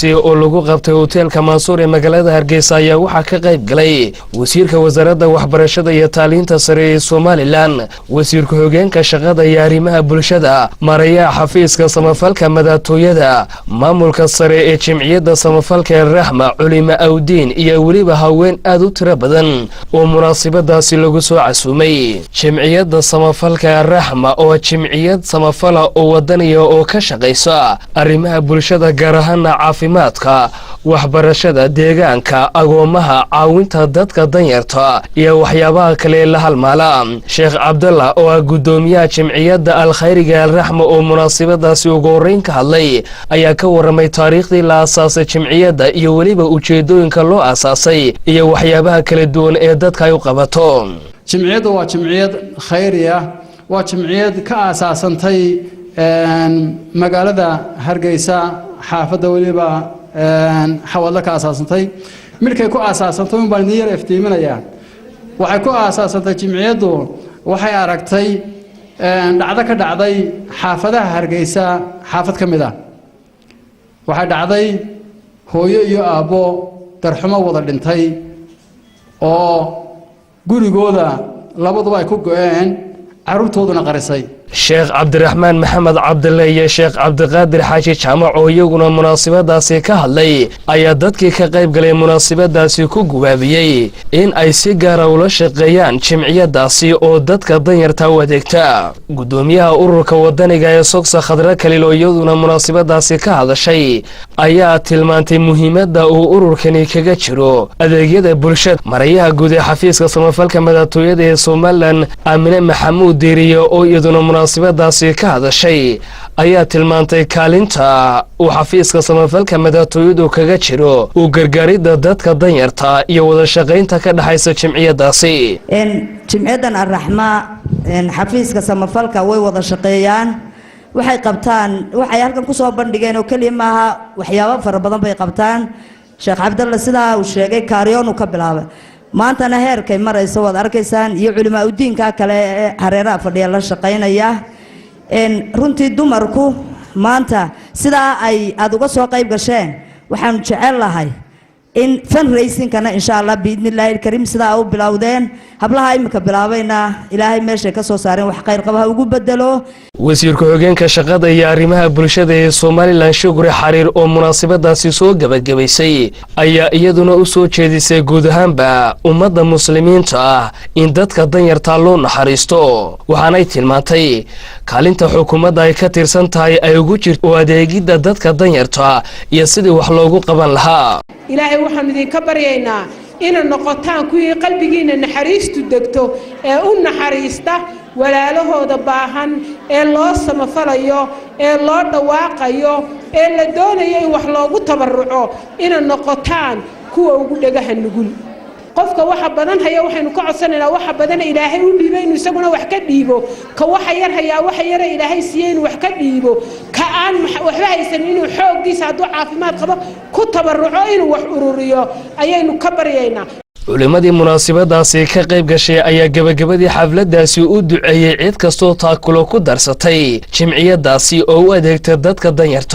Munaasabadaasi oo lagu qabtay hoteelka Mansuur ee magaalada Hargeysa ayaa waxaa ka qayb galay wasiirka wasaaradda waxbarashada iyo taaliinta sare ee Somaliland, wasiir ku-xigeenka shaqada iyo arrimaha bulshada, maarayaha xafiiska samafalka madaxtooyada, maamulka sare ee jimciyadda samafalka ee Raxma, culimo awdiin iyo weliba haween aad u tiro badan oo munaasabadaasi lagu soo casuumay. Jimciyadda samafalka Raxma oo jimciyad samafala oo wadaniya oo ka shaqaysa arrimaha bulshada, gaar ahaana caafimaadka, waxbarashada, deegaanka, agoomaha, caawinta dadka danyarta iyo waxyaabaha kale la halmaala. Sheekh Cabdallah oo ah guddoomiyaha jimciyadda alkhayriga Alraxma oo munaasabadaasi ugu horreyn ka hadlay ayaa ka warramay taariikhdii la aasaasay jimciyadda iyo weliba ujeedooyinka loo aasaasay iyo waxyaabaha kala duwan ee dadka ay u qabato. Jimciyaddu waa jimciyad khayri ah, waa jimciyad ka aasaasantay magaalada Hargeysa, xaafadda weliba Xawadlo ka aasaasantay. Midhkay ku aasaasantay un baan idin yar iftiiminayaa. Waxay ku aasaasantay jimciyaddu, waxay aragtay dhacdo ka dhacday xaafadaha Hargeysa. Xaafad ka mid ah waxay dhacday hooyo iyo aabbo darxumo wada dhintay oo gurigooda labaduba ay ku go-een, carruurtooduna qarisay. Sheekh Cabdiraxmaan Maxamed Cabdille iyo Sheekh Cabdiqaadir Xaaji Jaamac oo iyaguna munaasabadaasi ka hadlay ayaa dadkii ka qayb galay munaasabadaasi ku gubaabiyey in ay si gaara ula shaqeeyaan jimciyadaasi oo dadka danyarta u adeegta. Guddoomiyaha ururka wadaniga ee Sogsa, Khadre Kalil, oo iyaduna munaasabadaasi ka hadashay ayaa tilmaantay muhiimadda uu ururkani kaga jiro adeegyada bulshada. Mareeyaha guud ee xafiiska samafalka madaxtooyada ee Somaliland, Aamine Maxamuud Diiriye, oo iyaduna munaasabadaasi ka hadashay ayaa tilmaantay kaalinta uu xafiiska samafalka madaxtooyadu kaga jiro uu gargaaridda dadka danyarta iyo wada shaqaynta ka dhexaysa jimciyadaasi. Jimciyaddan Arraxmaa, xafiiska samafalka way wada shaqeeyaan. Waxay qabtaan, waxay halkan kusoo bandhigeen oo keliya maaha, waxyaabo fara badan bay qabtaan. Sheekh Cabdalle sidaa uu sheegay, kaaryoonu ka bilaabay, maantana heerkay marayso waad arkaysaan, iyo culimaa udiinka kale ee hareeraha fadhiya la shaqaynaya. Runtii dumarku maanta sidaa ay aada uga soo qayb gasheen, waxaanu jecel lahay in fundraisingkana, insha Allah, biidni illaahi alkariim, sidaa u bilowdeen hablaha imika bilaabayna, Ilaahay meeshay ka soo saareen wax khayr qaba ha ugu bedelo. Wasiir ku-xigeenka shaqada iyo arrimaha bulshada ee Somaliland, Shukri Xariir, oo munaasabadaasi soo gebagabaysay ayaa iyaduna u soo jeedisay guud ahaanba ummadda muslimiinta ah in dadka danyartaa loo naxariisto. Waxaanay tilmaantay kaalinta xukuumadda ay ka tirsan tahay ay ugu jirto oo adeegidda dadka danyarta iyo sidii wax loogu qaban lahaa. Ilaahay waxaanu idinka baryaynaa inaad noqotaan kuwii qalbigiinna naxariistu degto ee u naxariista walaalahooda baahan ee loo samafalayo, ee loo dhawaaqayo, ee la doonayo in wax loogu tabaruco, inaad noqotaan kuwa ugu dhegaha nugul. Qofka waxa badan haya waxaynu ka codsanaynaa waxa badana Ilaahay u dhiibay inuu isaguna wax ka dhiibo. Ka waxa yar hayaa waxa yara Ilaahay siiyey inuu wax ka dhiibo. Ka aan waxba haysan inuu xooggiisa, hadduu caafimaad qabo, ku tabaruco inuu wax ururiyo ayaynu ka baryaynaa. Culimmadii munaasabadaasi ka qayb gashay ayaa gebagabadii xafladdaasi u duceeyey cid kastoo taakulo ku darsatay jimciyadaasi oo u adeegta dadka danyarta.